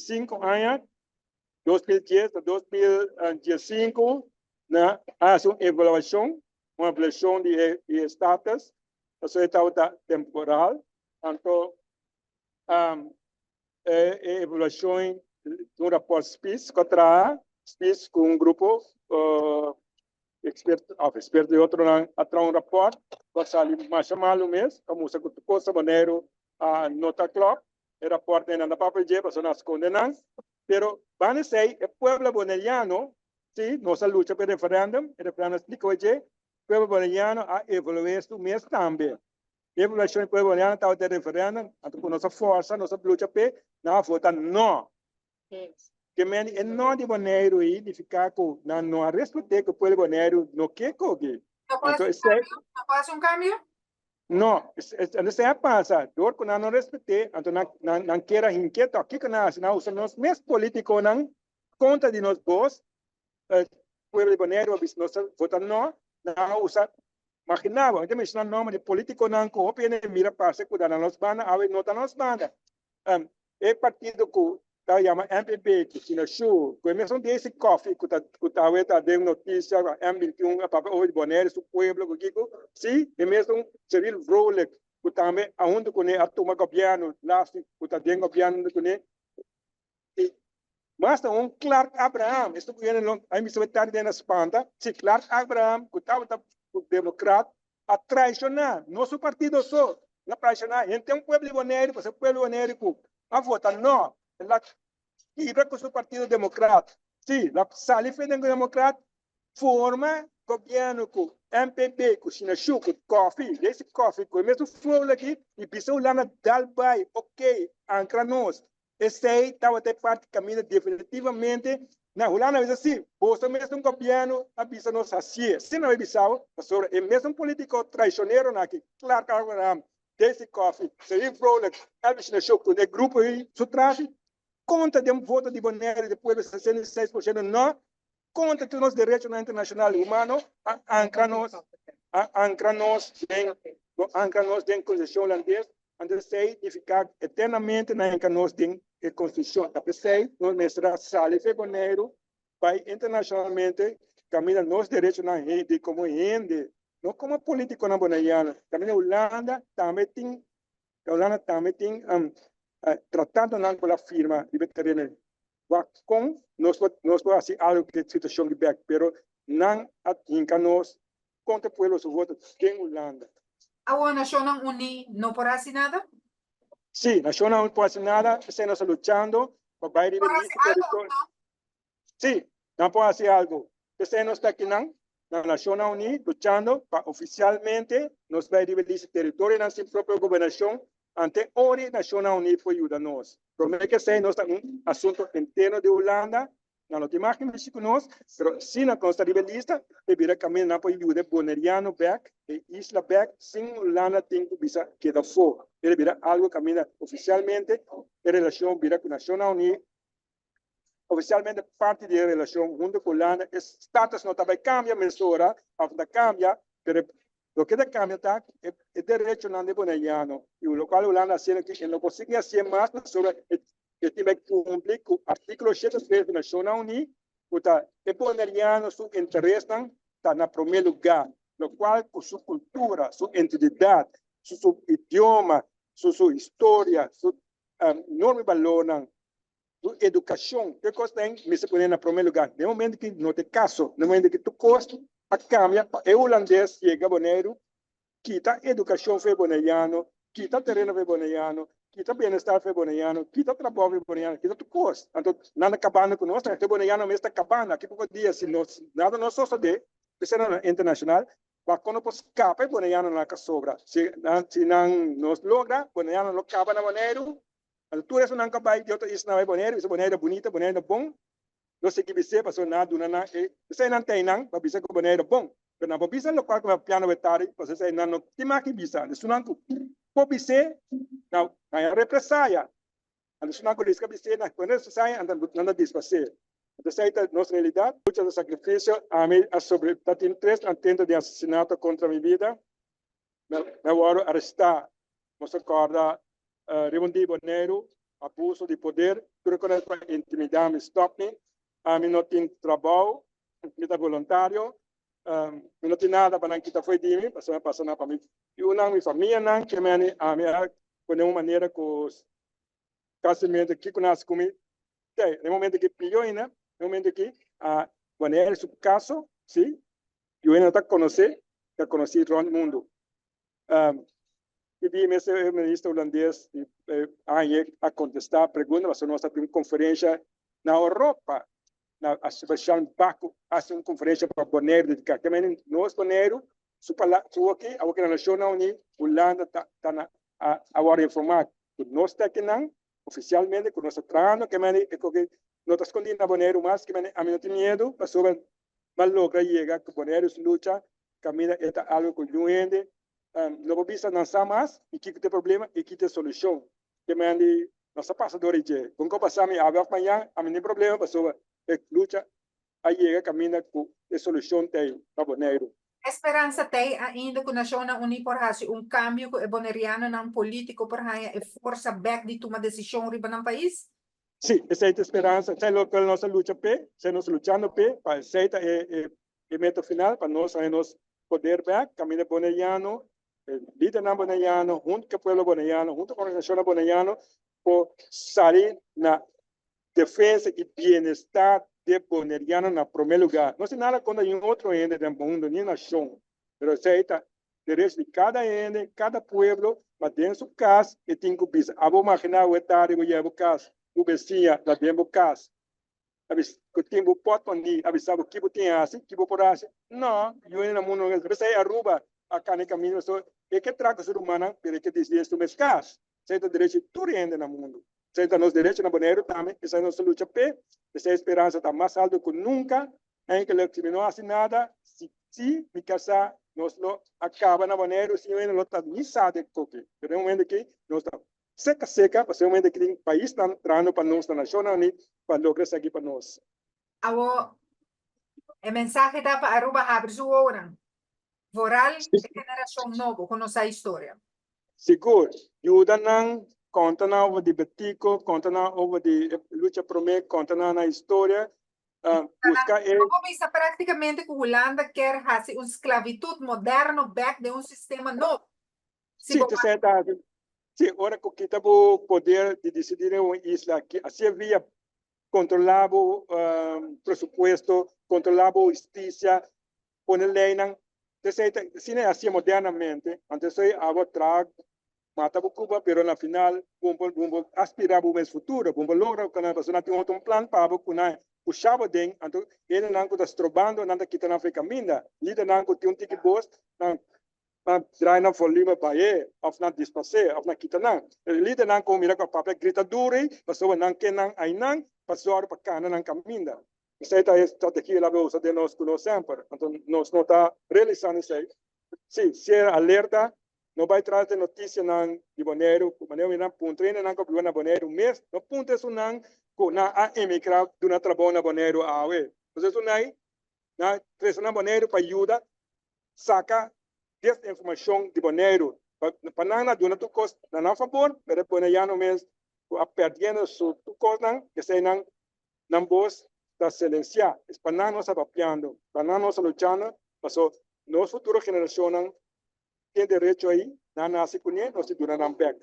5 aña, 2010 pa 2015, nan a hasi un evaluashon, un evaluashon di e status, pasobra e tabata temporal. Anto e evaluashon di un rapòrt Spies ku a traha, Spies ku un grupo eksperto òf eksperto di otronan a traha un rapòrt ku a sali masha malu mes, ku a mustra ku tur kos ta Boneiru no ta klòp. E rapòrt ei nan ta papia dje pasobra nan a skonde nan. Pero banda esei e pueblo boneriano, si, nos a lucha pa e referèndum, e referèndum a splika dje, pueblo boneriano a evalu'é su mes tambe. E evaluashon di pueblo boneriano tabata e referèndum, anto ku nos a fòrsa, nos a lucha p'e, nan a vota nò. Ke mende e nò di Boneiru ei nifiká ku nan no a respet'é ku e pueblo di Boneiru no ke kogi. No por Anto hasi un esei. kambio? No por hasi un kambio? No, anto esei a pasa, dor ku nan no respet'é, anto nan nan nan kier a hink'é tòg. Kiko nan a hasi? Nan a usa nos mes polítikonan kontra di nos bos. Pueblo di Boneiru a bisa nos ta vota nò, nan a usa, magina bo, mi ta menshoná nòmber di polítikonan ku hopi hende mira parse ku ta na nos banda, awe no ta na nos banda. E partido ku ta yama MPB, ku Sina Shu, ku e mesun Daisy Coffie ku ta ku ta awe ta den notisia ku M 21 a papia over di Bonaire su pueblo ku kiko, si e mesun Cyril Vrolijk ku tambe a huntu kuné a tuma gobièrnu lastu ku ta den gobièrnu huntu kuné. I mas aun Clark Abraham, esun ku yende lo a bisa tardi den a spanta, si Clark Abraham ku tabata ku demokrat a traishoná no su partido so, el a traishoná henter un pueblo di Boneiru, pasobra e pueblo di Boneiru ku a vota no, el a kibra ku su partido demokrat, si el a sali for den demokrat, forma gobièrnu ku MPB, ku Shinashu, ku Coffee, Daisy Coffee, ku e mesun pueblo aki i bisa Hulanda dal bai, ok, ankra nos. Esei tabata e parti kaminda definitivamente na Hulanda a bisa si, boso mesun gobièrnu a bisa nos hasié. Si nan a bisa bo, pasobra e mesun politiko traisioneronan aki, Clark Abraham, Daisy Coffie, Seif Vrolijk, Elvis Nashok ku e grupo ei su tras, kontra den voto di Boneiru di pueblo 66% no, kontra tur nos derechonan internashonal i humano, a ankra nos, a ankra nos den, no ankra nos den Konstitushon Hulandes, anto esei nifiká eternamente nan hinka nos den e Konstitushon. Ta p'esei nos mester a sali for Boneiru bai internashonalmente kaminda nos derechonan di komo hende, no komo politikonan boneiano. Kaminda Hulanda tambe tin, Hulanda tambe tin tratadonan ku el a firma riba e tereno. Wak kon nos por nos por hasi algo ku e situashon di bek, pero nan a hinka nos kontra pueblo su voto den Hulanda. Awor Nashonnan Uní no por hasi nada? Sí, Nashonnan Uní por hasi nada, p'esei nos ta luchando pa bai riba Por e hasi lista algo of territorio. no? Sí, nan por hasi algo. P'esei nos ta akinan na Nashonnan Uní luchando pa ofisialmente nos bai riba e lista teritorionan sin propio gobernashon ante ora e Nashonnan Uní por yuda nos. Promé ku esei nos ta un asunto interno di Hulanda, nan no tin mag di mishi ku nos, pero si nan nos ta riba e lista e bira kaminda nan por yuda e boneriano bèk, e isla bèk, sin Hulanda tin ku bisa keda afó. E bira algu kaminda ofisialmente e relashon bira ku Nashonnan Uní. Ofisialmente parti di e relashon huntu ku Hulanda e status no ta bai kambia mesora òf ta kambia, pero loke ta kambia ta e derechonan di boneriano i lokual Hulanda a hasiendo aki e no por sigui hasié mas pasobra e tin bai kumpli ku artíkulo 103 di Nashonnan Uní ku ta e boneriano su interesnan ta na promé lugá, lokual ku su kultura, su identidat, su idioma, su historia, su norma i balornan. Su edukashon, tur kos ta mester pone na prome lugar. Den momento ki no ta e kaso, den momento ki tur kos a kambia pa e hulandes yega Boneiru, kita edukashon for e boneiano, kita tereno for e boneiano, kita bienestar for e boneiano, kita trabou for e boneiano, kita tur kos. Anto nan ta kabando ku nos, e boneiano mes ta kabando. Aki poko dia si nos nada no sosode, esena internashonal, wak kon no por skapa e boneianonan ka sobra. Si nan nos logra, boneiano lo kaba na Boneiru. Anto tur esunnan ka bai di otro isla bai Boneiru, bisa Boneiru ta bunita, Boneiru ta bon, lo sigui bis'é pasobra nan a duna nan e eseinan ta einan pa bisa ku Boneiru ta bon. Pero nan por bisa lokual ku nan piano wetari pasobra eseinan no tin mas ki bisa. Anto esunnan ku por bis'é nan haña represaya. Anto esunnan ku riska bis'é nan pone represaya anto nan ta disparsé. Anto esei ta nos realidat. Lucha ta sakrifisio. Ami a sobre ta tin tres atento di asesinato kontra mi bida. Mi a wòrdu arestá. Nos a kòrda riba un di Boneiru. Abuso di poder, tur e pa intimidá mi, stòp mi. Ami no tin trabou, mi ta voluntario, mi no tin nada pa nan kita fo'i di mi, pasobra mi a pasa nan pa mi yunan, mi famianan, ke meni ami a pone un manera ku kasimente kiko nan hasi ku mi. Te, na e momento aki pió ainda, na e momento aki a wanneer su kaso, si, yu hende no ta konosé, ta konosí rònt mundu. I di mes e minister hulandes aña a kontestá pregunta pasobra nos a tin un konferensha na Europa, na Azerbaijan, Baku, hasi un konferensha pa Boneiru dediká. Ke menen nos Boneiru su pala su aki awor ku na Nashonnan Uní Hulanda ta ta na a a wòrdu informá ku nos ta akinan ofisialmente ku nos ta trahando ke menen e koke no ta skondí na Boneiru mas ke menen ami no tin miedu pasobra bo a logra yega ku Boneiru su lucha kaminda e ta algu ku niun hende no por bisa nan sa mas i kiko ta e problema i ki ta e solushon. Ke men di nos a pasa dor di dje. Kon ku a pasa mi awe òf mañan ami no tin problema pasobra e lucha a yega kaminda ku e solushon ta ei pa Boneiru. E speransa ta ei ainda ku Nashonnan Uní por hasi un kambio ku e bonerianonan polítiko por haña e forsa bèk di tuma desishon riba nan pais? Sí, esei ta e speransa, esei loke nos a lucha p'e, esei nos ta luchando p'e, pa esei ta e e meta final, pa nos haña nos poder bèk, kaminda boneriano, e lidernan boneriano, huntu ku e pueblo boneriano, huntu ku organisashonnan boneriano, por sali na defensa i bienestar di e boneriano na promé lugá. No tin nada kontra niun otro hende den mundu, ni nashon, pero esei ta derecho di kada hende, kada pueblo, pa den su kas e tin ku bisa. Abo imaginá ku e tardi bo yega bo kas, bo besiña ta den bo kas, a bisa ku tin bo pòtmoni, a bisa bo ki bo tin hasi, ki bo por hasi. No, yu hende na mundu no P'esei Aruba a kanda e kaminda pasobra e ke traha ku su rumannan, pero e ke disidí su mes kas. Esei ta derecho di tur hende na mundu. Esei ta nos derecho na Boneiru tambe, esei nos ta lucha p'e, esei speransa ta mas alto ku nunka. Enkele si mi no hasi nada, si si mi kasá, nos lo a kaba na Boneiru sin hende lo ta ni sa de koke. Pero den momento aki nos ta seka seka, pasobra den momento aki tin paisnan trahando pa nos, na Nashonnan Uní, pa logra esaki pa nos. Awor, e mensahe ta pa Aruba habri su wowonan. Vooral e generashon nobo ku no sa historia. Sigur, yuda nan konta nan over di Betico, konta nan over di e lucha promé, konta nan nan historia, buska e. Bo por bisa práktikamente ku Hulanda kier hasi un sklavitut moderno bèk den un sistema nobo. Si, te sa e ta hasi. Si, ora ku kita bo poder di disidí den un isla, asi e via kontrolá bo presupuesto, kontrolá bo hustisia, pone leynan. Esey ta asina e hacié modernamente, anto esey abo traha mata bo Cuba, pero na final bo bo aspira bo mes futuro, bo bo logra cu nan, pasobra nan tin otro plan pa bo cu nan pusha bo den, anto hendenan cu ta strobando nan ta kita nan for e caminda, lidernan cu tin un tiki bos nan nan draai nan volume bahe of nan displacé of nan kita nan. E lidernan cu mira cu a papia grita duro ey pasobra nan ke nan aynan pa zorg pa cana nan caminda. Esei ta e strategia la bo usa den nos ku nos semper. Anto nos no ta realisando esei. Sí, ser alerta, no bai tras di notisianan di Boneiru, ku manera mi nan puntra hendenan ku a biba na Boneiru mes, no puntra esunnan ku nan a emigrá duna trabou na Boneiru awe. Pasobra esunnan ei nan a trese na Boneiru pa yuda saka desinformashon di Boneiru, pa nan a duna tur kos na nan fabor, pero e boneiano mes ku a perdiendo su tur kosnan, eseinan Nan bos ta silenciá. Es pa nan nos a papiando, pa nan nos a luchando, paso nos futuro generacionnan tin derecho ahí, nan a nace cuné, nos tin duna nan bek.